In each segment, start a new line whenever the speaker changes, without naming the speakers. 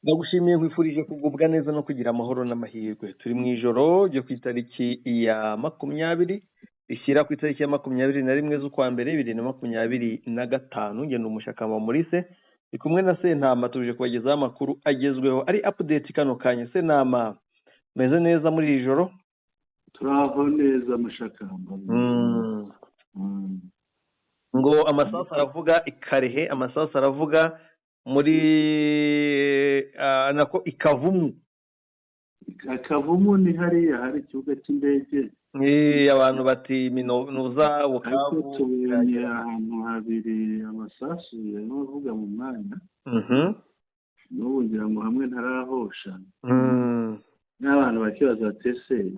Ndagushimiye, nkwifurije kugubwa neza no kugira amahoro n'amahirwe. Turi mu ijoro ryo ku itariki ya 20 rishyira ku itariki ya 21 z'ukwa mbere 2025. Ngenda Umushakamba Maurice, ndi kumwe na Sentama, tuje kubagezaho amakuru agezweho ari update kano kanya. Sentama, meze neza muri iri joro?
Turaho neza, Mushakamba.
Ngo amasasu aravuga i Karehe, amasasu aravuga muri nako ikavumu.
Akavumu ni hariya hari ikibuga cy'indege.
Abantu bati minuza
Ariko
Bukavu.
Tubonye ahantu habiri amasasu yarimo avuga mu mwanya. N'ubu ngira ngo hamwe ntarahosha. N'abantu bakibaza bati: "Ese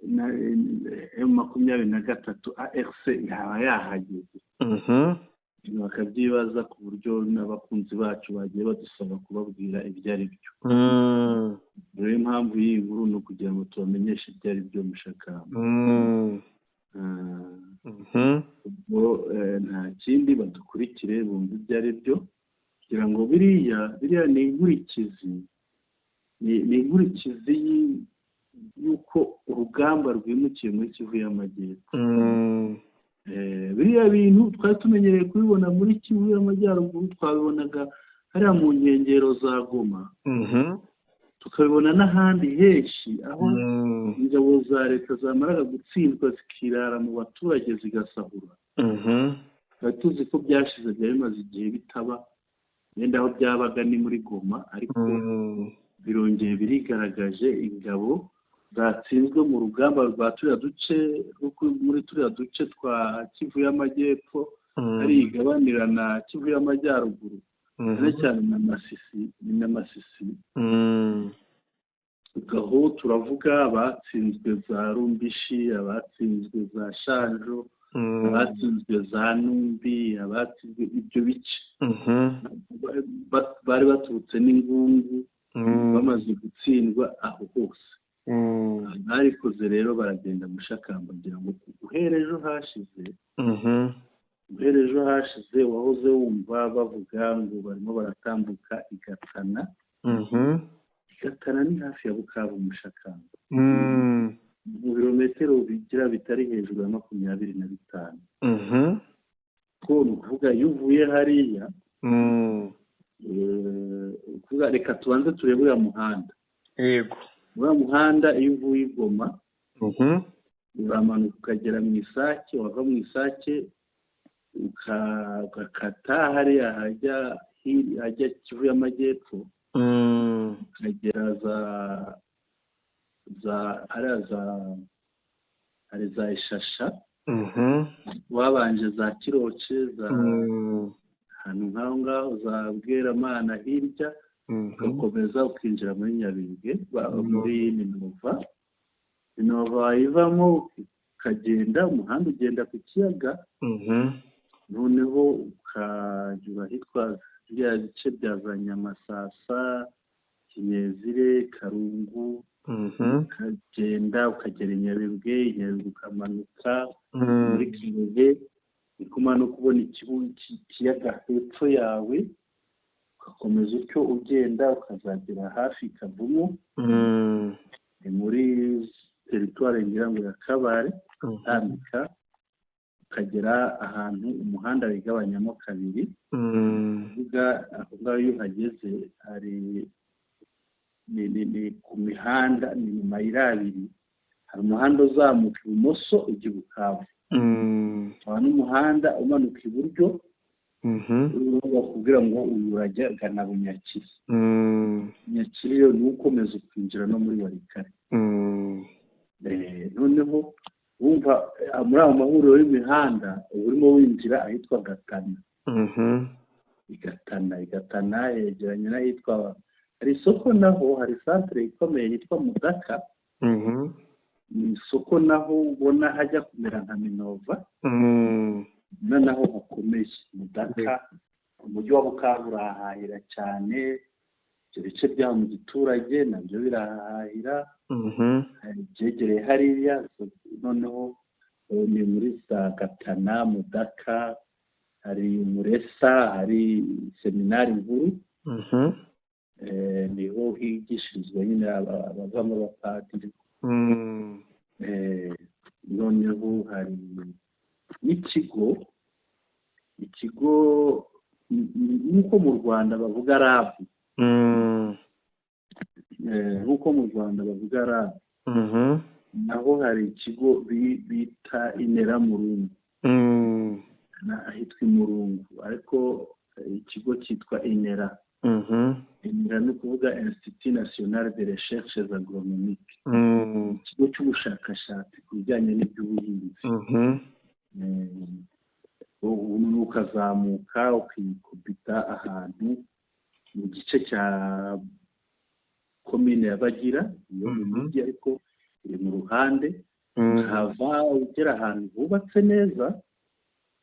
na M23 AFC yaba yahageze?" Bakabyibaza ku buryo n'abakunzi bacu bagiye badusaba kubabwira ibyo ari byo. Rero impamvu y'iyi nkuru ni ukugira ngo tubamenyeshe ibyo ari byo, Mushakamba. Ubwo nta kindi, badukurikire bumve ibyo ari byo, kugira ngo biriya ni inkurikizi, ni inkurikizi y'uko urugamba rwimukiye muri Kivu y'Amajyepfo. Biriya bintu twari tumenyereye kubibona muri Kivu y'Amajyaruguru, twabibonaga hariya mu nkengero za Goma, tukabibona n'ahandi henshi aho ingabo za leta zamaraga gutsindwa zikirara mu baturage zigasahura. Twari tuzi ko byashize, byari bimaze igihe bitaba, wenda aho byabaga ni muri Goma, ariko birongeye birigaragaje. Ingabo zatsinzwe mu rugamba rwa turiya duce, muri turiya duce twa Kivu y'Amajyepfo, hari igabanira na Kivu y'Amajyaruguru, cyane cyane na Masisi, ni na Masisi. Aho turavuga abatsinzwe za Rumbishi, abatsinzwe za Shanjo, abatsinzwe za Numbi, abatsinzwe ibyo bice, bari baturutse n'Ingungu. Bamaze gutsindwa aho hose, barikoze rero baragenda, Mushakamba. Ngira ngo guhera ejo hashize, guhera ejo hashize wahoze wumva bavuga ngo barimo baratambuka igatana. Igatana ni hafi ya Bukavu, Mushakamba, mu birometero bigira bitari hejuru ya 25. Ko ni ukuvuga iyo uvuye hariya, ukuvuga reka tubanze turebe uriya muhanda. Uriya muhanda, iyo uvuye i Goma, uramanuka ukagera mu Isake, wava mu Isake ugakata hariya hajya Kivu y'Amajyepfo, ukagera za hariya za hari za Ishasha, wabanje za Kiroce, za ahantu nk'aho ngaho za Bweramana hirya, ugakomeza ukinjira muri Nyabibwe, muri Minova. Minova wayivamo ukagenda, umuhanda ugenda ku kiyaga, noneho ukanyura ahitwa biriya bice bya za Nyamasasa, Kinyezire, Karungu, ukagenda ukagera i Nyabibwe, i Nyabibwe ukamanuka muri Kirehe. Ni kumanuka ubona ikiyaga hepfo yawe, ugakomeza utyo ugenda ukazagera hafi Kavumu, ni muri teritwari ngira ngo ya Kabare, utambika ukagera ahantu umuhanda wigabanyamo kabiri. Kuvuga aho ngaho iyo uhageze hari ni ku mihanda, ni mu mayira abiri. Hari umuhanda uzamuka ibumoso ujya i Bukavu, hakaba n'umuhanda umanuka iburyo, bakubwira ngo uyu urajya gana Bunyakiri. Bunyakiri rero niwo ukomeza ukinjira no muri Walikale. Noneho wumva muri ayo mahuriro y'imihanda uba urimo winjira ahitwa Gatana. Igatana, Igatana yegeranye n'ahitwa, hari isoko naho, hari santere ikomeye yitwa Mudaka. Ni isoko naho ubona hajya kumera nka Minova, naho hakomeye Mudaka. Umujyi wa Bukavu urahahira cyane, ibyo bice byaho mu giturage nabyo birahahira, byegereye hariya. Noneho ni muri za Gatana, Mudaka, hari Muresa, hari seminari nkuru. Niho higishirizwa nyine abavamo abapadiri. Noneho hari n'ikigo, ikigo nk'uko mu Rwanda bavuga RAB, nk'uko mu Rwanda bavuga RAB, naho hari ikigo bita INERA Murungu, ahitwa Imurungu, ariko ikigo cyitwa INERA. INERA ni ukuvuga Institut National de Recherches Agronomiques, ikigo cy'ubushakashatsi ku bijyanye n'iby'ubuhinzi. Ukazamuka ukikubita ahantu mu gice cya komine ya Bagira, iyo mu mujyi ariko iri mu ruhande, ukava ugera ahantu hubatse neza,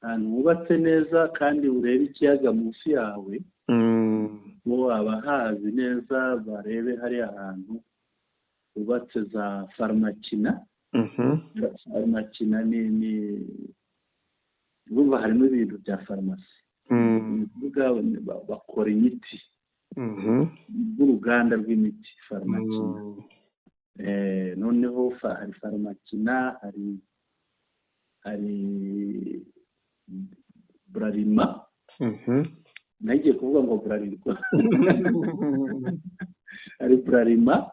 ahantu hubatse neza kandi ureba ikiyaga munsi yawe. Bo abahazi neza barebe hariya ahantu hubatse za Pharmakina. Pharmakina ni urumva harimo ibintu bya farumasi, bakora imiti, rw'uruganda rw'imiti Pharmakina. Noneho hari Pharmakina, hari Bralima, nagiye kuvuga ngo Bralirwa, hari Bralima,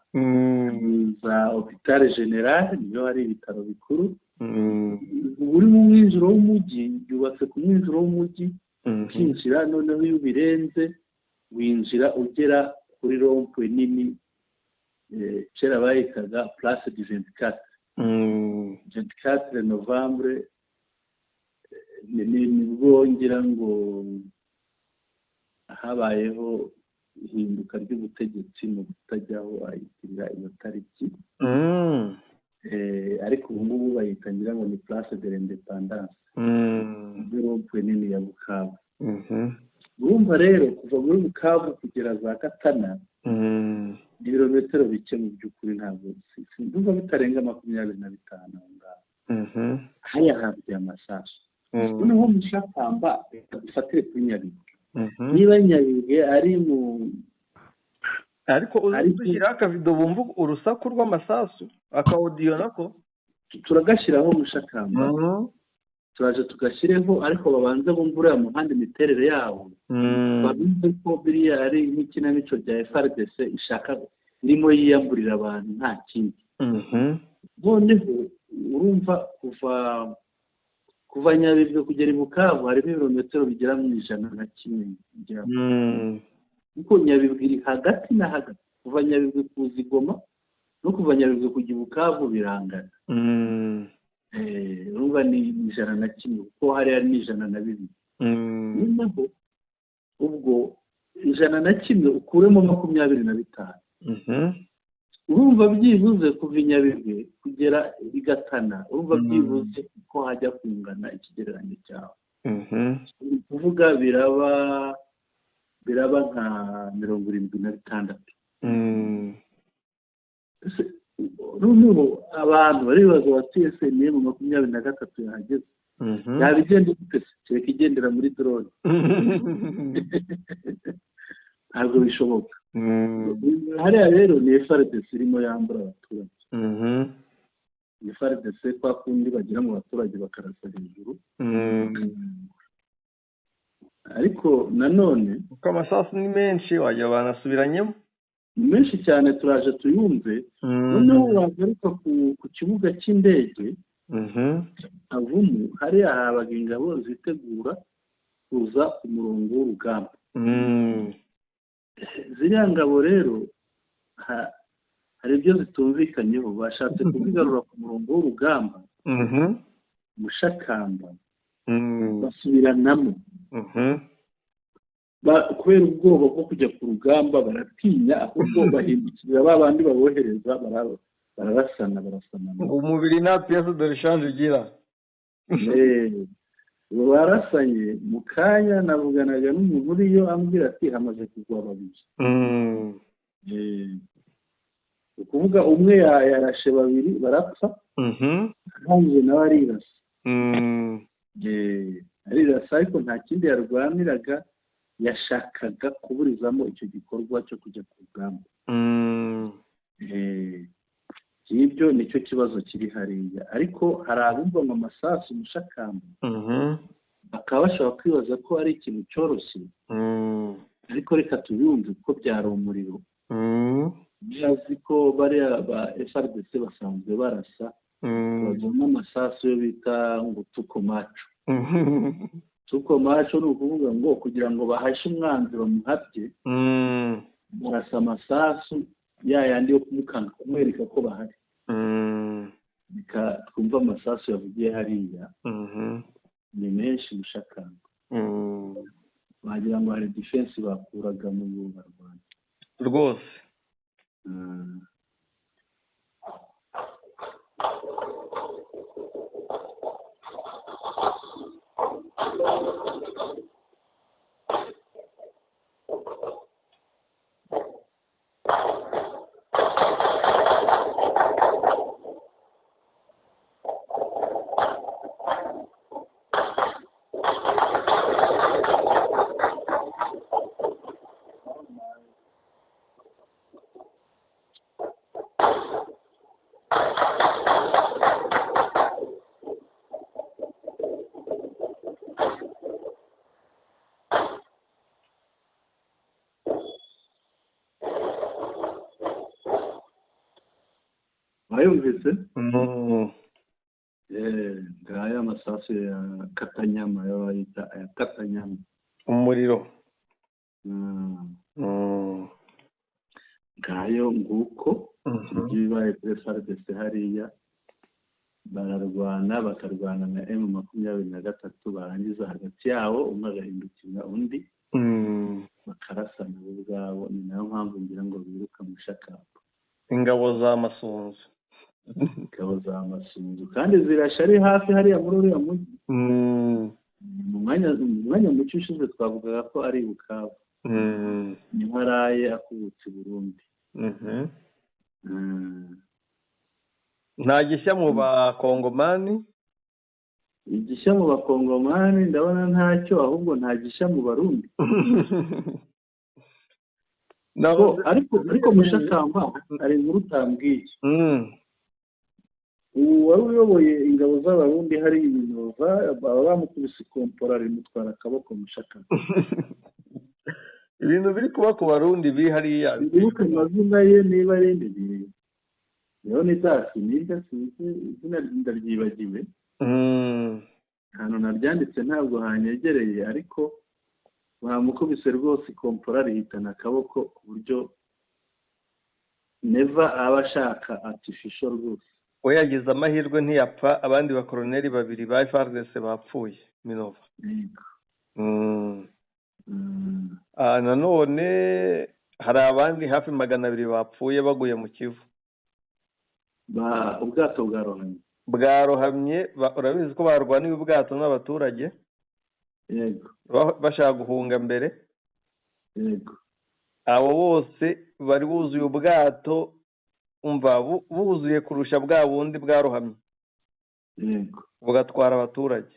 za Hôpital Général, niyo hari ibitaro bikuru. Uri mu mwinjiro w'umujyi, byubatse ku mwinjiro w'umujyi, ukinjira. Noneho iyo ubirenze winjira ugera kuri rond-point nini, kera bayitaga Place du 24 novembre. Nibwo ngira ngo habayeho ihinduka ry'ubutegetsi mu kutajyaho ayitirira iyo tariki, ariko ubu ngubu bayita ngira ngo ni Place de l'Indépendance, rond-point nini ya Bukavu. Urumva rero kuva muri Bukavu kugera za Katana ni ibirometero bike mu by'ukuri, ntabwo ndumva bitarenga 25 aho ngaho. Hariya havuye amasasu. Noneho Mushakamba, reka dufatire kuri Nyabibwe, niba Nyabibwe ari mu
Ariko uzishyiraho akavido bumva urusaku rw'amasasu, aka audio nako.
Turagashyiraho, Mushakamba, turaje tugashyireho, ariko babanze bumve uriya muhanda imiterere yawo, babumve ko biriya ari nk'ikinamico rya FARDC ishaka irimo yiyamburira abantu, nta kindi. Noneho urumva kuva Nyabibwe kugera i Bukavu harimo ibirometero bigera mu 101, kuko Nyabibwe iri hagati na hagati. Kuva Nyabibwe kuza i Goma no kuva Nyabibwe kujya i Bukavu birangana. Urumva ni 101, kuko hariya ni 102. Noneho ubwo 101 ukuremo 25, urumva byibuze kuva i Nyabibwe kugera i Gatana, urumva byibuze ko hajya kungana ikigereranyo cyawe, ni ukuvuga biraba nka 76. Noneho abantu baribaza bati: "Ese niyo mu 23 yahageze yaba igenda gute se? Kereka igendera muri drone, ntabwo bishoboka." Hariya rero ni FARDC irimo yambura abaturage, ni FARDC kwa kundi bagira mu baturage bakarasa hejuru. Ariko nanone
Kuko amasasu ni menshi, wagira banasubiranyemo.
Ni menshi cyane, turaje tuyumve. Noneho wagaruka ku kibuga cy'indege Kavumu, hariya habaga ingabo zitegura kuza ku murongo w'urugamba. Ziriya ngabo rero hari ibyo zitumvikanyeho, bashatse kuzigarura ku murongo w'urugamba, Mushakamba, basubiranamo kubera ubwoba bwo kujya ku rugamba, baratinya, ahubwo bahindukirira ba bandi babohereza, bararasana, barasanana.
Ngo umubiri nta pièce de rechange ugira.
Barasanye. Mu kanya navuganaga n'umuntu uriyo, ambwira ati hamaze kugwa babiri. Ni ukuvuga umwe yarashe babiri barapfa, arangije nawe arirasa. Arirasa, ariko nta kindi yarwaniraga. Yashakaga kuburizamo icyo gikorwa cyo kujya ku rugamba. Ibyo nicyo kibazo kiri hariya, ariko hari abumva ngo amasasu Mushakamba bakaba bashobora kwibaza ko ari ikintu cyoroshye, ariko reka tubiyumve ko byari umuriro. Azi ko bariya ba FARDC basanzwe barasa bazana amasasu yo bita ngo tukomacu. Tukomacu ni ukuvuga ngo kugira ngo bahashe umwanzi bamuhabye, barasa amasasu ya yandi yo kumukanga, kumwereka ko bahari. Reka twumve amasasu yavugiye hariya, ni menshi Mushakamba. Wagira ngo hari defense bakuraga mu Barwanda
rwose.
Wayumvise? Ngaya amasasu ya katanyama, yo bayita aya katanyama,
umuriro.
Ngayo nguko ibibaye kuri FARDC hariya, bararwana bakarwana na M23, barangiza hagati yabo umwe agahindukira undi, bakarasana bo ubwabo. Ni nayo mpamvu ngira ngo biruka Mushakamba.
Ingabo za Masunzu,
ingabo za Masunzu kandi zirasha ari hafi hariya muri uriya mujyi. Mu mwanya muke ushize twavugaga ko ari Bukavu, niho araye akubutse Burundi.
Nta gishya mu bakongomani?
Igishya mu bakongomani ndabona ntacyo, ahubwo nta gishya mu Barundi. Ariko Mushakamba hari inkuru utambwiye. Ubu wari uyoboye ingabo z'Abarundi hari Minova, baba bamukubise ikompora rimutwara akaboko Mushakamba.
Ibintu biri kuba ku Barundi biri hariya,
bibuke amazina ye niba ari ndi Leonidas, niryo sinzi izina ndaryibagiwe, ahantu naryanditse ntabwo hanyegereye, ariko bamukubise rwose ikompora rihitana akaboko ku buryo neva aba ashaka artificial rwose.
We yagize amahirwe ntiyapfa, abandi bakoroneri babiri ba FARDC bapfuye Minova. Nanone hari abandi hafi 200 bapfuye baguye mu Kivu.
Ubwato bwarohamye.
Bwarohamye, urabizi ko barwaniye ubwato n'abaturage.
Yego.
Bashaka guhunga mbere.
Yego.
Abo bose bari buzuye ubwato, umva buzuye kurusha bwa bundi bwarohamye.
Yego.
Bugatwara abaturage.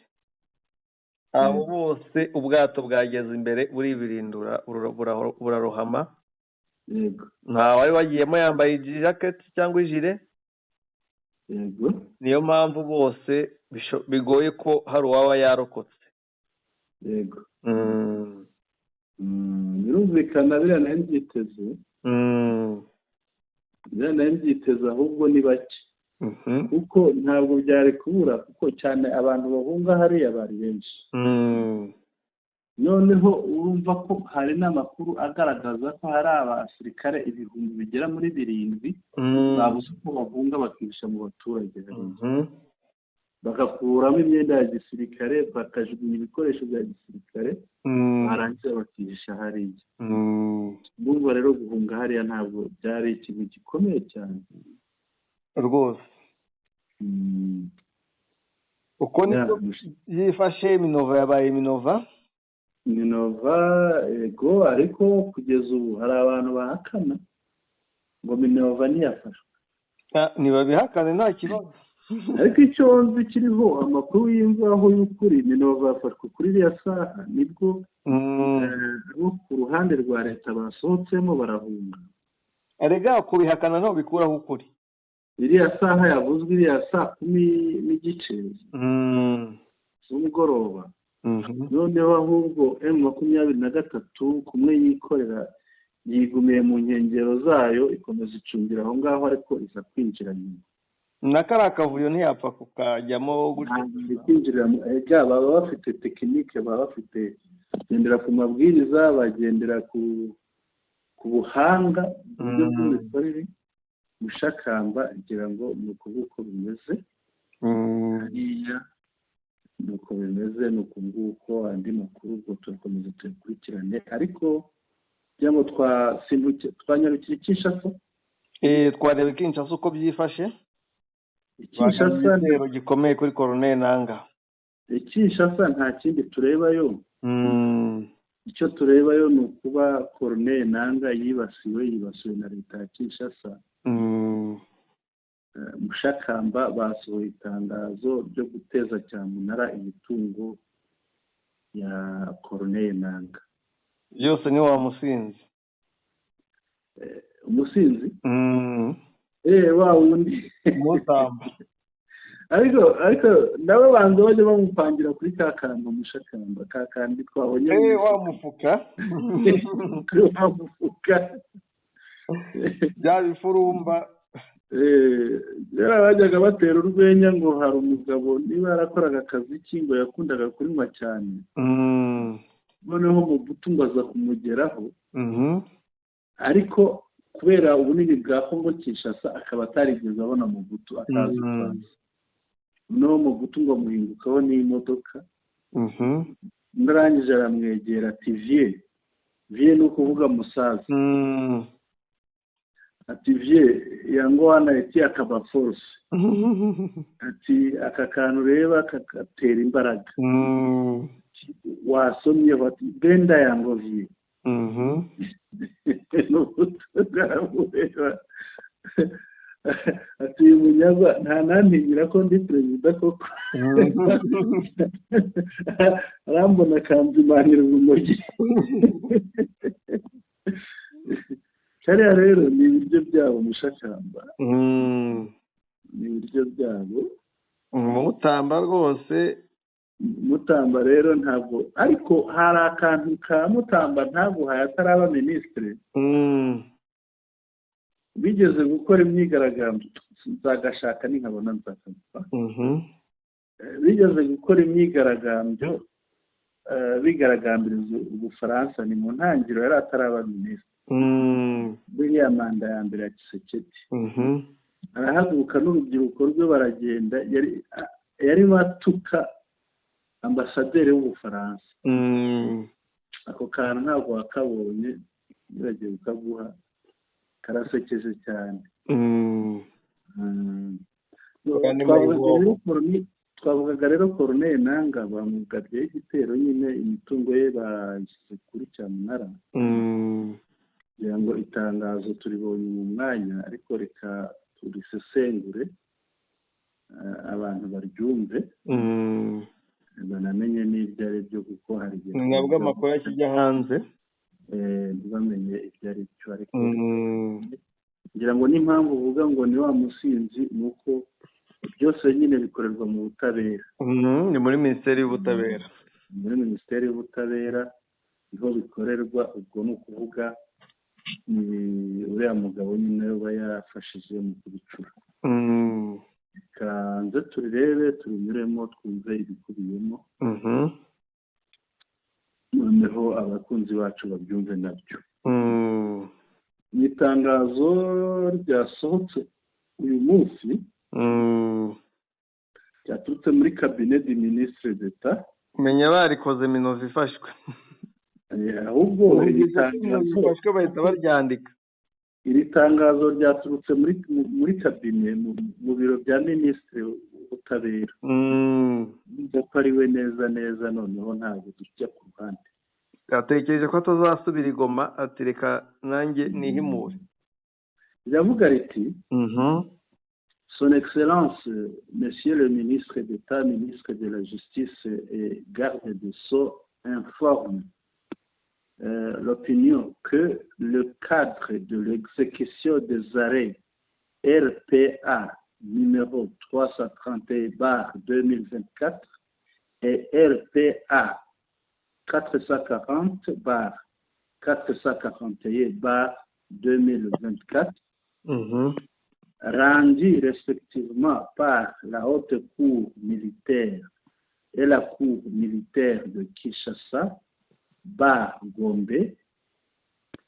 Abo bose ubwato bwageze imbere buribirindura, burarohama.
Yego.
Nta wari wagiyemo yambaye jacket cyangwa ijire.
Yego.
Niyo mpamvu bose bigoye ko hari uwaba yarokotse.
Yego. Birumvikana biriya nari mbyiteze. Biriya nari mbyiteze, ahubwo ni bake. Kuko ntabwo byari kubura, kuko cyane abantu bahunga hariya bari benshi. Noneho urumva ko hari n'amakuru agaragaza ko hari abasirikare 7,000 bigera muri 7 babuze uko bahunga bakihisha mu baturage hariya. Bagakuramo imyenda ya gisirikare, bakajugunya ibikoresho bya gisirikare, barangiza bakihisha hariya. Ndumva rero guhunga hariya ntabwo byari ikintu gikomeye cyane
rwose. Uko niko yifashe Minova, yabaye Minova.
Minova ego, ariko kugeza ubu hari abantu bahakana ngo Minova ntiyafashwe.
Ntibabihakane nta kibazo.
Ariko icyo nzi kiriho amakuru y'imvaho y'ukuri, Minova yafashwe kuri iriya saha, nibwo abo ku ruhande rwa leta basohotsemo barahunga.
Erega kubihakana ntabwo bikuraho ukuri.
Iriya saha yavuzwe, iriya 10:30 z'umugoroba. Noneho ahubwo M23 kumwe yikorera, yigumiye mu nkengero zayo, ikomeza icungira aho ngaho, ariko iza kwinjira nyuma.
Na kariya kavuyo ntiyapfa kukajyamo gutyo.
Kwinjirira, baba bafite tekinike, baba bafite bagendera ku mabwiriza, bagendera ku buhanga, uburyo bw'imikorere. Mushakamba ngira ngo ni uko nguko bimeze hariya, ni uko bimeze, ni uko nguko. Andi makuru ubwo turakomeza tuyakurikirane, ariko kugira ngo twanyarukira i Kinshasa.
Twareba i Kinshasa uko byifashe.
Kinshasa
igitero gikomeye kuri Corneille Nangaa.
Kinshasa nta kindi turebayo. Icyo turebayo ni ukuba Corneille Nangaa yibasiwe na leta ya Kinshasa. Mushakamba basohoye itangazo ryo guteza cyamunara imitungo ya Corneille Nangaa.
Byose ni wa musinzi.
Umusinzi? Wa wundi
Mutamba.
Ariko nawe banza bajya bamupangira kuri ka kantu Mushakamba, ka kandi twabonye.
Wa mufuka.
Kuri wa mufuka.
Bya bifurumba.
Kera bajyaga batera urwenya ngo hari umugabo niba yarakoraga akazi ki ngo yakundaga kunywa cyane. Noneho Mobutu ngo aza kumugeraho. Ariko kubera ubunini bwa Kongo Kinshasa akaba atarigeze abona Mobutu, atazi uko. Noneho Mobutu ngo amuhingukaho n'imodoka. Arangije aramwegera ati vieux. Vieux ni ukuvuga musaza. Ati vieux yango wana eti akaba force. Ati aka kantu reba kagatera imbaraga. Wasomye bati benda yango vieux. Ati uyu munyagwa nta nantinyira ko ndi perezida koko. Arambona akanzimanira urumogi. Kariya rero ni ibiryo byabo Mushakamba. Ni ibiryo byabo.
Mutamba rwose.
Mutamba rero ntabwo, ariko hari akantu ka Mutamba ntaguhaye ataraba minisitiri. Bigeze gukora imyigaragambyo, nzagashaka ninkabona nzakamuha. Bigeze gukora imyigaragambyo, bigaragambiriza Ubufaransa, ni mu ntangiriro yari ataraba minisitiri. Buriya manda ya mbere ya Tshisekedi. Arahaguruka n'urubyiruko rwe baragenda, yarimo atuka ambasaderi w'Ubufaransa. Ako kantu ntabwo wakabonye, nibagiwe kukaguha, karasekeje cyane. Twavugaga rero Corneille Nangaa bamugabyeho igitero nyine, imitungo ye bayishyize kuri cyamunara. Kugira ngo itangazo turibonye mu mwanya, ariko reka turisesengure abantu baryumve, banamenye n'ibyo ari byo, kuko hari igihe
nabwo amakuru akijya hanze
ntibamenye ibyo ari byo. Ariko ngira ngo n'impamvu uvuga ngo ni wa musinzi ni uko byose nyine bikorerwa mu butabera.
Ni muri minisiteri y'ubutabera.
Muri minisiteri y'ubutabera niho bikorerwa. Ubwo ni ukuvuga ni uriya mugabo nyine uba yafashije mu kubicura. Kanze turirebe, tubinyuremo, twumve ibikubiyemo, noneho abakunzi bacu babyumve nabyo. Mu itangazo ryasohotse uyu munsi ryaturutse muri cabinet du ministre d'Etat.
Menya barikoze Minova ifashwe.
Ahubwo
iri tangazo bahita baryandika.
Iri tangazo ryaturutse muri kabine mu biro bya minisitiri w'ubutabera. Ko ari we neza neza, noneho ntabwo tujya ku ruhande.
Yatekereje ko atazasubira i Goma, ati reka nanjye nihimure.
Riravuga riti: Son Excellence, Monsieur le ministre d'État, ministre de la Justice et garde des Sceaux, informe l'opinion que le cadre de l'exécution des arrêts RPA numéro 331/2024 et RPA 440/441/2024, rendus respectivement par la Haute Cour militaire et la Cour militaire de Kinshasa, / Gombe,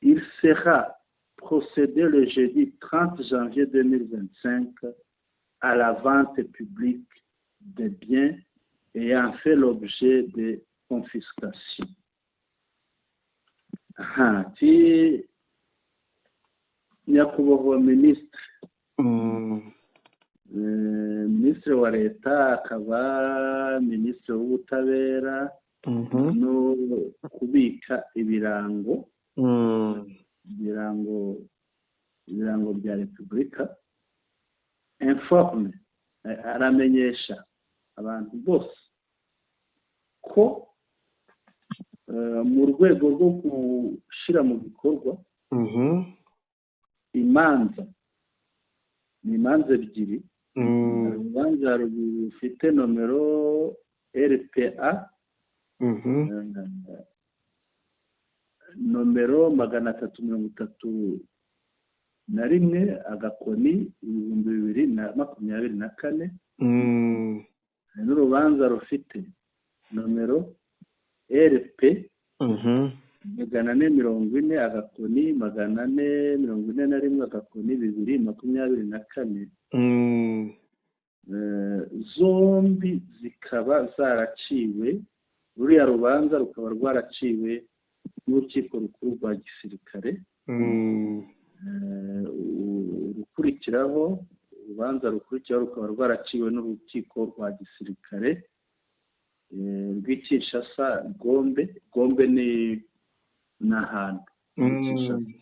il sera procédé le jeudi 30 janvier 2025 à la vente publique des biens ayant fait l'objet de confiscation. Aha, ti nyakubahwa minisitiri, minisitiri wa leta akaba minisitiri w'ubutabera no kubika ibirango, ibirango bya repubulika, informe, aramenyesha abantu bose ko mu rwego rwo gushyira mu bikorwa imanza, ni imanza ebyiri, urubanza rufite nomero RPA nomero 331-2024, hari n'urubanza rufite nomero RP 440-441-2024, zombi zikaba zaraciwe, ruriya rubanza rukaba rwaraciwe n'Urukiko Rukuru rwa Gisirikare, urukurikiraho, urubanza rukurikiraho rukaba rwaraciwe n'Urukiko rwa Gisirikare rw'i Kinshasa Gombe. Gombe ni ahantu muri Kinshasa.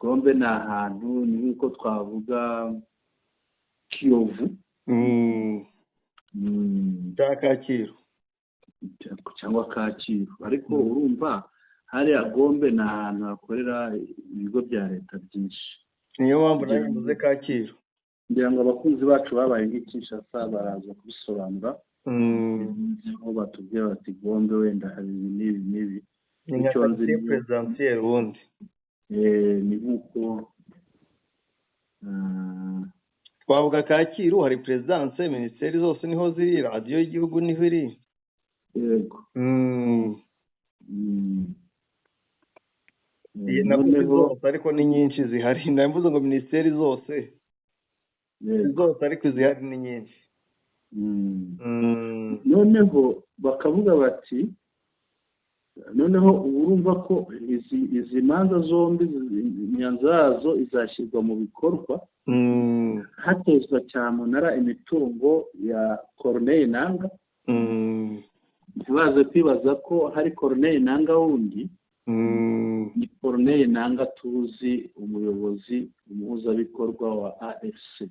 Gombe ni ahantu, ni nk'uko twavuga Kiyovu.
Cya Kacyiru.
Cyangwa Kacyiru, ariko urumva hariya Gombe ni ahantu hakorera ibigo bya leta byinshi.
Niyo mpamvu nawe mvuze Kacyiru.
Ngira ngo abakunzi bacu babaye nk'i Kinshasa baraza kubisobanura, aho batubwira bati Gombe wenda hari ibi n'ibi n'ibi.
Ni nka
Icyo nzi
quartier présidentielle ubundi.
Ni nk'uko
Twavuga Kacyiru, hari présidence, minisiteri zose niho ziri, radiyo y'igihugu niho iri.
Yego.
Iyi navuze
Noneho
zose, ariko ni nyinshi zihari. Navuze ngo minisiteri zose, zose, ariko izihari ni nyinshi.
Noneho bakavuga bati noneho ubu urumva ko izi manza zombi imyanzuro yazo izashyirwa mu bikorwa, hatezwa cyamunara imitungo ya Corneille Nanga. Ntibaze kwibaza ko hari Corneille Nanga wundi. Ni Corneille Nanga tuzi, umuyobozi umuhuzabikorwa wa AFC.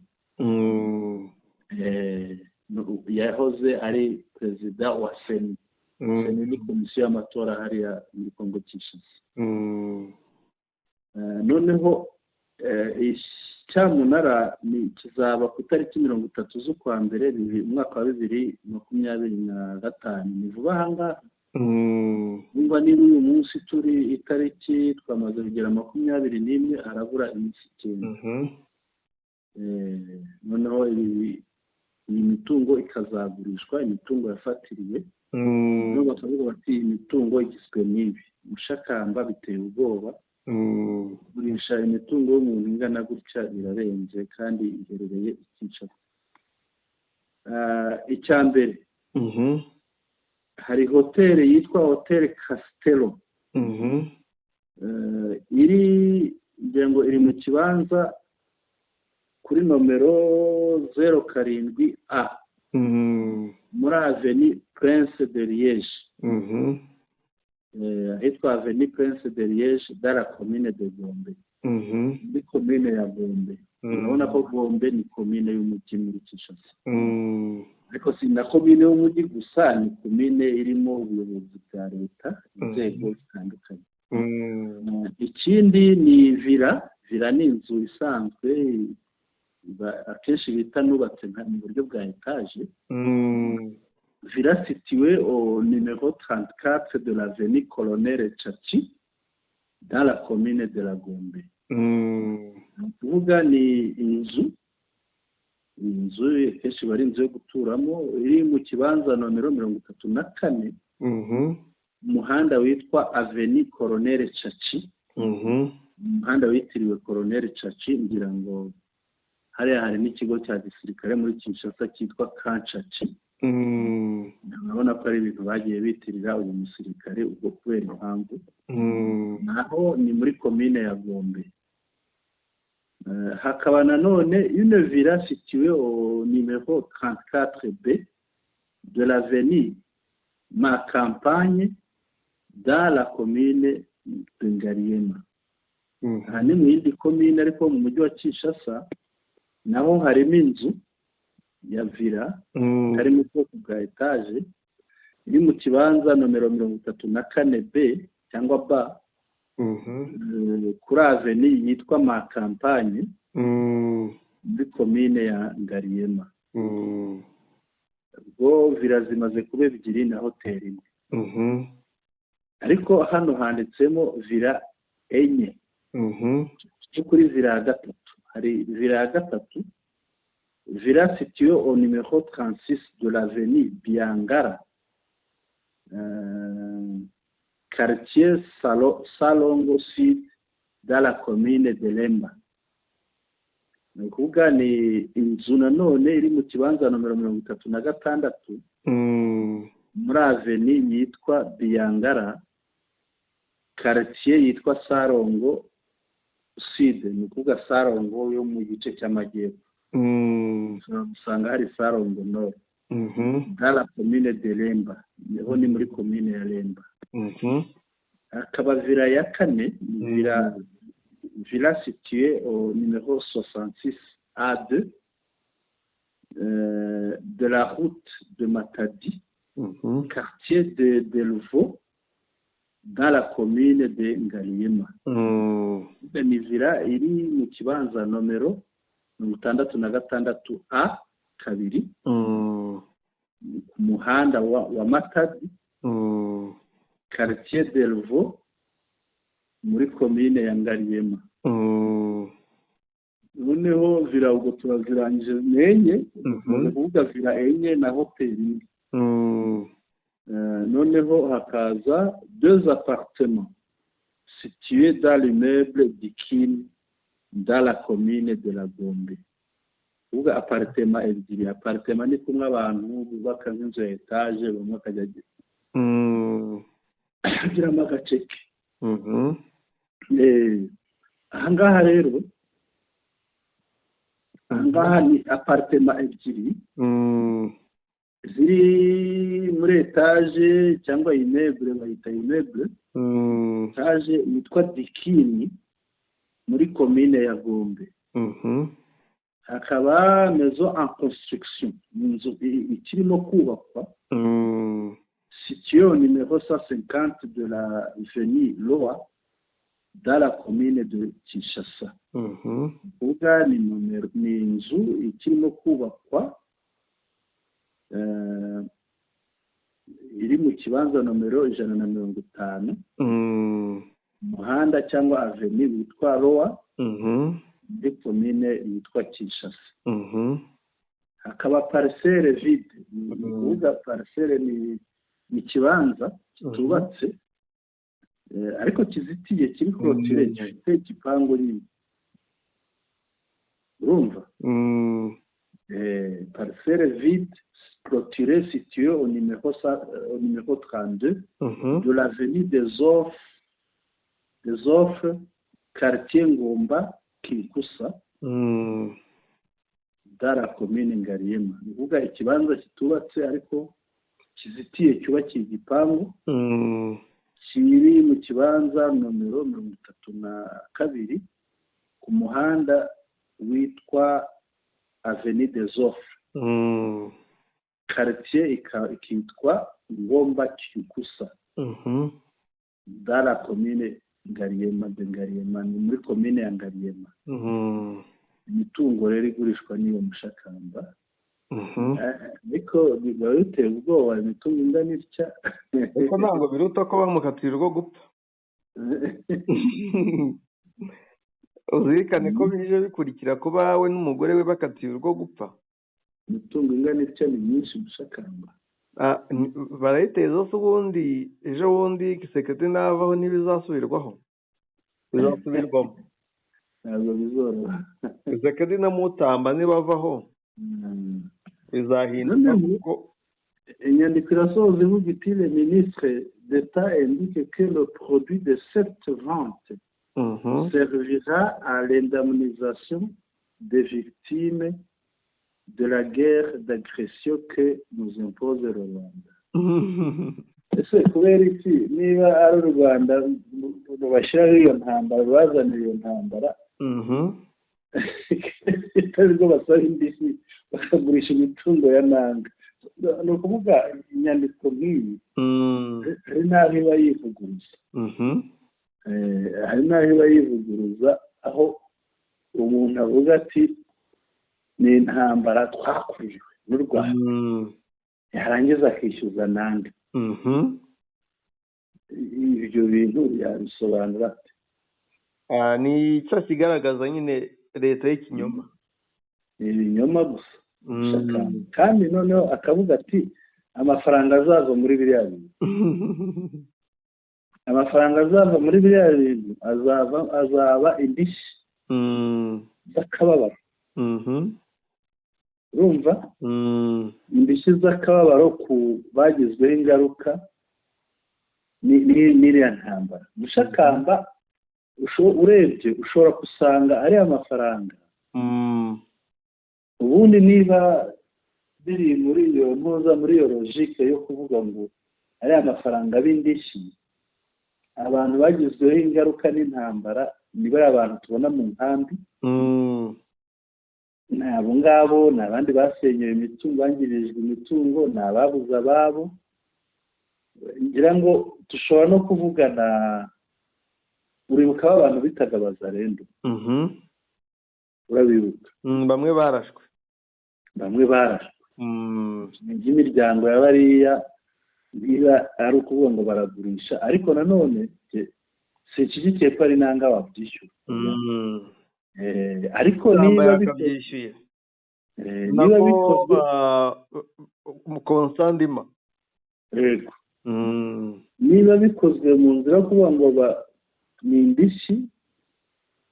Yahoze ari perezida wa CENI. CENI ni komisiyo y'amatora hariya muri Kongo Kinshasa. Noneho cyamunara ni kizaba ku itariki 30 z'ukwa mbere umwaka wa 2025, ni vuba aha ngaha. Niba uyu munsi turi itariki twamaze kugera 21, harabura iminsi 9. Noneho iyi mitungo ikazagurishwa, imitungo yafatiriwe. Noneho bakavuga bati iyi mitungo igizwe n'ibi. Mushakamba, biteye ubwoba. Kugurisha imitungo y'umuntu ingana gutya birarenze, kandi iherereye i Kinshasa. Icya mbere, hari hoteli yitwa Hoteli Castelo. Iri, ngira ngo iri mu kibanza kuri nomero 07A, muri Avenue Prince de Liège. Ahitwa Avenue Prince de Liège, dans la commune de Gombe, muri commune ya Gombe. Urabona ko Gombe ni commune y'umujyi muri Kinshasa, ariko si na commune y'umujyi gusa, ni commune irimo ubuyobozi bwa leta, inzego zitandukanye. Ikindi ni villa. Villa ni inzu isanzwe akenshi bita nubatse mu buryo bwa étage. Villa située au numéro 34 de l'avenue Colonel Chachi, dans la commune de la Gombe. Ni ukuvuga ni inzu akenshi iba ari inzu yo guturamo, iri mu kibanza nomero 34, umuhanda witwa Avenue Colonel Chachi, umuhanda witiriwe Colonel Chachi. Ngira ngo hariya hari n'ikigo cya gisirikare muri Kinshasa cyitwa Camp Tshatshi. Urabona ko ari ibintu bagiye bitirira uyu musirikare ubwo kubera impamvu. Naho ni muri komine ya Gombe. Hakaba nanone une villa située au numéro 34B de l'avenue Ma Campagne, dans la commune de Ngaliema. Aha ni mu yindi komine, ariko mu mujyi wa Kinshasa naho harimo inzu ya villa hari mu bwoko bwa étage, iri mu kibanza nomero 34 B cyangwa B, kuri avenue yitwa Ma Campagne, muri komine ya Ngaliema. Ubwo villa zimaze kuba ebyiri na hoteli imwe, ariko hano handitsemo villa enye. Cyo kuri villa ya gatatu, hari villa ya gatatu, villa située au numéro 36 de l'avenue Biangara, quartier Salongo Sud, dans la commune de Lemba. Ni ukuvuga ni inzu nanone iri mu kibanza nomero 36, muri avenue yitwa Biangara, quartier yitwa Salongo Sud, ni ukuvuga Salongo yo mu gice cy'amajyepfo. Ushobora gusanga hari Salongo Nord. Dans la commune de Lemba, niho ni muri commune ya Lemba. Hakaba villa ya kane, ni villa située au numéro 66 A2 de la route de Matadi, quartier de Delvaux, dans la commune de Ngaliema. Ni villa iri mu kibanza nomero 66 A kabiri, ku muhanda wa Matadi, quartier Delvaux, muri commune ya Ngaliema. Noneho villa ubwo turazirangije, ni enye. Tumaze kuvuga villa enye na hoteli imwe. Noneho hakaza deux appartements situés dans l'immeuble d'Ikine, dans la commune de la Gombe. Kuvuga appartement ebyiri. Appartement ni kumwe abantu bubaka nk'inzu ya étage, bamwe akajya agiramo agace ke. Ahangaha rero, ahangaha ni appartement ebyiri ziri muri étage cyangwa immeuble, bayita immeuble, étage yitwa Dikini, muri komine ya Gombe. Hakaba maison en construction, ni inzu ikirimo kubakwa, située au numéro 150 de la avenue Loa, dans la commune de Kinshasa. Kuvuga ni nomero, ni inzu ikirimo kubakwa, iri mu kibanza nomero 150, umuhanda cyangwa avenue witwa Loa, muri komine yitwa Kinshasa. Hakaba parcelle vide, ni ukuvuga parcelle ni ikibanza kitubatse, ariko kizitiye, kiri clôturé, gifite igipangu nyine, urumva? Parcelle vide clôturée située au numéro 32 de l'avenue des Offres, quartier Ngomba Kinkusa, dans la commune Ngaliema. Ni ukuvuga ikibanza kitubatse ariko kizitiye, cyubakiye igipangu. Kiri mu kibanza nomero 32 ku muhanda witwa Avenue des Offres, quartier ikitwa Ngomba Kyukusa, dans la commune Ngaliema de Ngaliema, ni muri commune ya Ngaliema. Imitungo rero igurishwa n'iyo Mushakamba. Ariko biba biteye ubwoba, imitungo ingana itya.
Ariko ntabwo biruta ko bamukatira urwo gupfa. Uzirikane ko bije bikurikira kuba we n'umugore we bakatira urwo gupfa.
Imitungo ingana itya ni myinshi, Mushakamba.
Barayiteza se ubundi ejo bundi Kisekedi navaho ntibizasubirwaho, bizasubirwamo.
Ntabwo bizoroha.
Kisekedi na Mutamba nibavaho bizahinduka kuko.
Inyandiko irasoza ivuga iti: "Le ministre d'État indique que le produit de cette vente servira à l'indemnisation des victimes de la guerre d'agression que nous impose le Rwanda." Ese kubera iki, niba ari u Rwanda rubashyiraho iyo ntambara, rubazanira iyo ntambara, itari rwo basaba indishyi bakagurisha imitungo ya Nanga? Ni ukuvuga inyandiko nk'iyi hari n'aho iba yivuguruza, hari n'aho iba yivuguruza, aho umuntu avuga ati ni intambara twakuriwe n'u Rwanda, yarangiza akishyuza Nanga. Ibyo bintu yabisobanura ate?
Ni cyo kigaragaza nyine leta y'ikinyoma.
Ni ibinyoma gusa. Kandi noneho akavuga ati amafaranga azava muri biriya bintu, amafaranga azava muri biriya bintu azaba indishyi z'akababaro. Urumva, indishyi z'akababaro ku bagizweho ingaruka n'iriya ntambara. Mushakamba, urebye ushobora gusanga ariya mafaranga ubundi niba biri muri iyo ntuza, muri iyo logique yo kuvuga ngo ariya mafaranga b'indishyi abantu bagizweho ingaruka n'intambara, ni bariya bantu tubona mu nkambi, ni abo ngabo, ni abandi basenyewe imitungo, bangirijwe imitungo, ni ababuze ababo. Ngira ngo dushobora no kuvugana, uribuka abantu bitaga Bazarendo? Urabibuka?
Bamwe barashwe.
Bamwe barashwe. Iby'imiryango ya bariya, niba ari ukuvuga ngo baragurisha, ariko nanone sinshyigikiye ko ari Nanga wabyishyura. Ariko niba
yakabyishyuye
niba bikozwe
Constant.
Yego, niba bikozwe mu nzira yo kuvuga ngo ni indishyi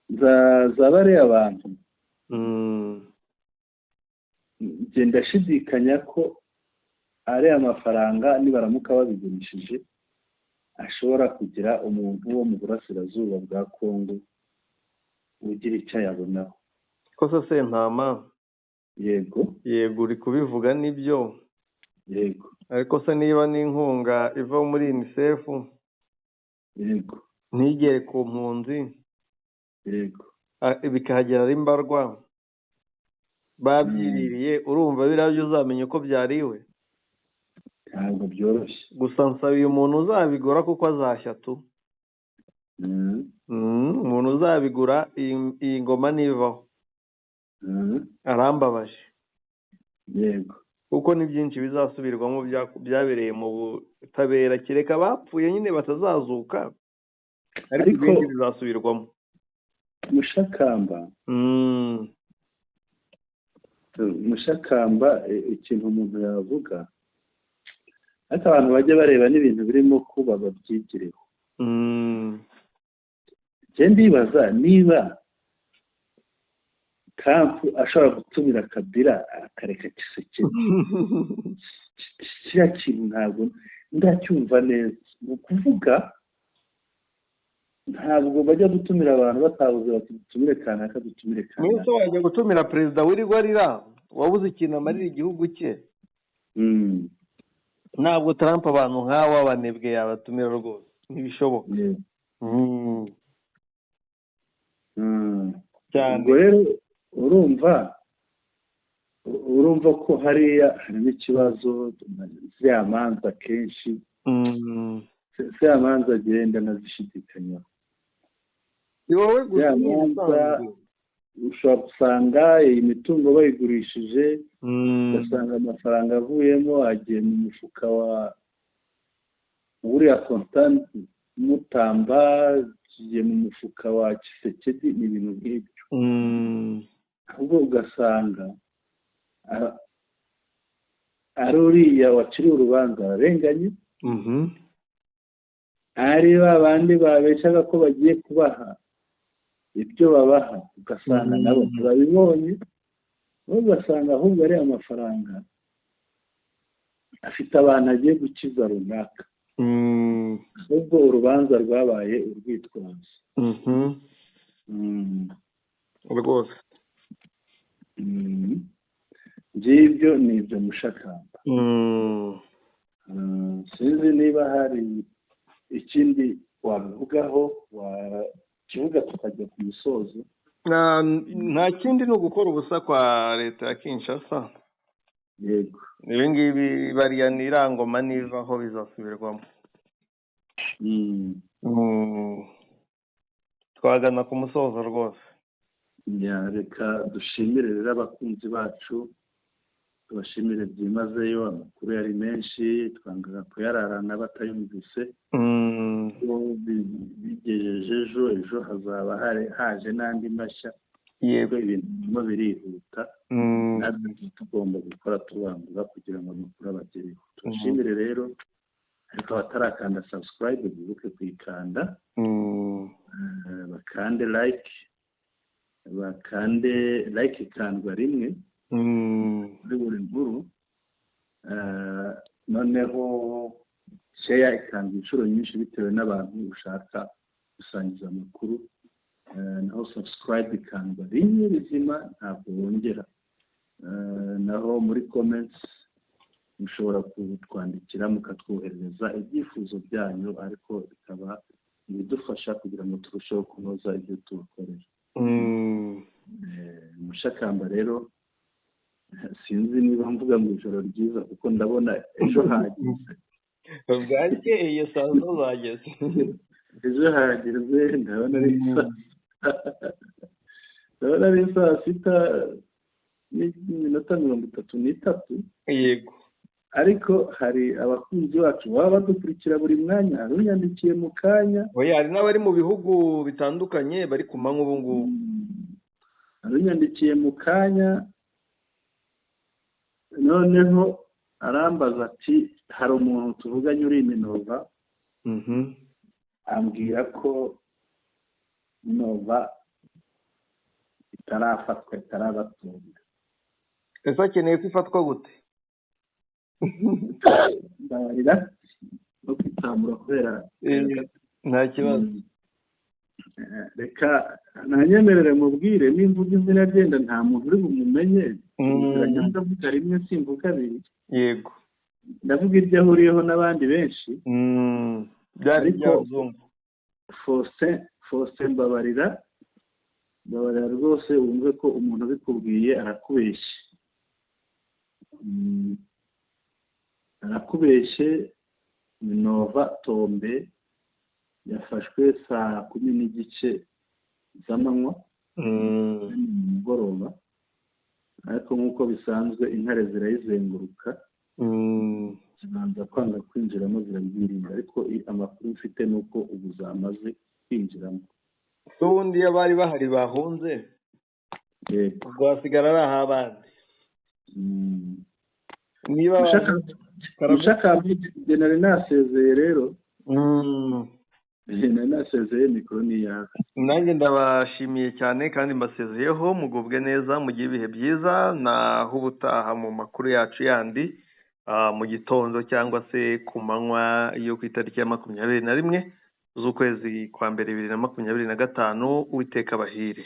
za bariya bantu, njye ndashidikanya ko ariya mafaranga nibaramuka babigurishije ashobora kugira umuntu wo mu burasirazuba bwa Kongo ugira icyo ayabonaho.
Ko se Sentama?
Yego.
Yego, uri kubivuga nibyo.
Yego.
Ariko se niba n'inkunga iva muri UNICEF ntigere ku mpunzi, bikahagera ari mbarwa babyiririye, urumva biriya byo uzamenya uko byariwe?
Ntabwo byoroshye.
Gusa nsabiye umuntu uzabigura kuko azashya tu. Umuntu uzabigura iyi ngoma nivaho arambabaje. Kuko ni byinshi bizasubirwamo byabereye mu butabera, kereka abapfuye nyine batazazuka, ariko ibindi bizasubirwamo.
Mushakamba, Mushakamba, ikintu umuntu yavuga, ariko abantu bajya bareba n'ibintu birimo kuba babyigireho. Njye ndibaza niba Trump ashobora gutumira Kabila akareka Tshisekedi. Kiriya kintu ntabwo ndacyumva neza. Ni ukuvuga ntabwo bajya gutumira abantu batabuze bati dutumire kanaka, dutumire kanaka.
Mwese wajya gutumira perezida wirirwa arira wabuze ikintu amarira igihugu cye? Ntabwo Trump abantu nk'abo abanebwe yabatumira rwose. Ntibishoboka. Cyane.
Ubwo rero urumva ko hariya harimo ikibazo. Ziriya manza kenshi, ziriya manza agenda nazishidikanyaho.
Ni wowe gusa?
Ziriya
Ni
manza
ibisanzwe.
ushobora gusanga iyi mitungo bayigurishije, ugasanga amafaranga avuyemo agiye mu mufuka wa uriya Constant Mutamba, agiye mu mufuka wa Tshisekedi, ni ibintu nk'ibyo. Ahubwo ugasanga ari uriya waciriwe urubanza ararenganye, ari ba bandi babeshaga ko bagiye kubaha ibyo babaha, ugasanga nabo ntibabibonye, bo ugasanga ahubwo ari amafaranga afite abantu agiye gukiza runaka, ahubwo urubanza rwabaye urwitwazo.
Rwose.
Ngibyo ni ibyo, Mushakamba. Sinzi niba hari ikindi wabivugaho, wakivuga tukajya ku musozo.
Nta kindi, ni ugukora ubusa kwa leta ya Kinshasa. Ibi ngibi bariya ni irangoma, nivaho bizasubirwamo. Twagana ku musozo rwose.
Ya, reka dushimire rero abakunzi bacu, tubashimire byimazeyo. Amakuru yari menshi, twangaga kuyararana batayumvise. Ko bigejeje ejo, ejo hazaba haje n'andi mashya, kuko ibintu birimo birihuta. Natwe tuba tugomba gukora tubangura kugira ngo amakuru abagereho. Tubashimire rero, ariko abatarakanda subscribe bibuke kuyikanda, bakande like, bakande like ikandwa rimwe kuri buri nkuru. Noneho share ikandwa inshuro nyinshi bitewe n'abantu ushaka gusangiza amakuru. Naho subscribe ikandwa rimwe rizima, ntabwo wongera. Naho muri comments mushobora kutwandikira, mukatwoherereza ibyifuzo byanyu, ariko bikaba ibidufasha kugira ngo turusheho kunoza ibyo tubakorera. Mushakamba rero, sinzi niba mvuga ngo ijoro ryiza, kuko ndabona ejo hageze.
Bwakeye, saa sita zageze.
Ejo hageze, ndabona ari 6:33. Ariko hari abakunzi bacu baba badukurikira buri mwanya, hari unyandikiye mu kanya.
Oya, hari n'abari mu bihugu bitandukanye bari ku manywa ubu ngubu.
Hari unyandikiye mu kanya, noneho arambaza ati hari umuntu tuvuganye uri i Minova, ambwira ko Nova itarafatwa, itarabatunga.
Ese akeneye ko ifatwa gute?
Mbabarira no kwitsamura kubera
Nta kibazo.
Reka nanyemerere mubwire, nimvuga izina ryenda nta muntu uri bumumenye. Ndavuga rimwe, simvuga abiri. Ndavuga iryo ahuriyeho n'abandi benshi.
Byari
Ariko
iby'abazungu.
Faustin, Faustin, mbabarira, mbabarira rwose, wumve ko umuntu ubikubwiye arakubeshye. Arakubeshye. Minova Tombe yafashwe saa 10:30 z'amanywa, mu mugoroba, ariko nk'uko bisanzwe intare zirayizenguruka, zibanza kwanga kwinjiramo, zirabyirinda, ariko amakuru mfite ni uko ubu zamaze kwinjiramo.
Se ubundi iyo abari bahari bahunze, ubwo hasigara ari ah'abandi niba
Mushaka njye nari nasezeye rero. Nari nasezeye, mikoro ni iyawe.
Nanjye ndabashimiye cyane kandi mbasezeyeho. Mugubwe neza, mugire ibihe byiza, naho ubutaha mu makuru yacu yandi, mu gitondo cyangwa se ku manywa yo ku itariki ya 21 z'ukwezi kwa mbere 2025. Uwiteka abahire.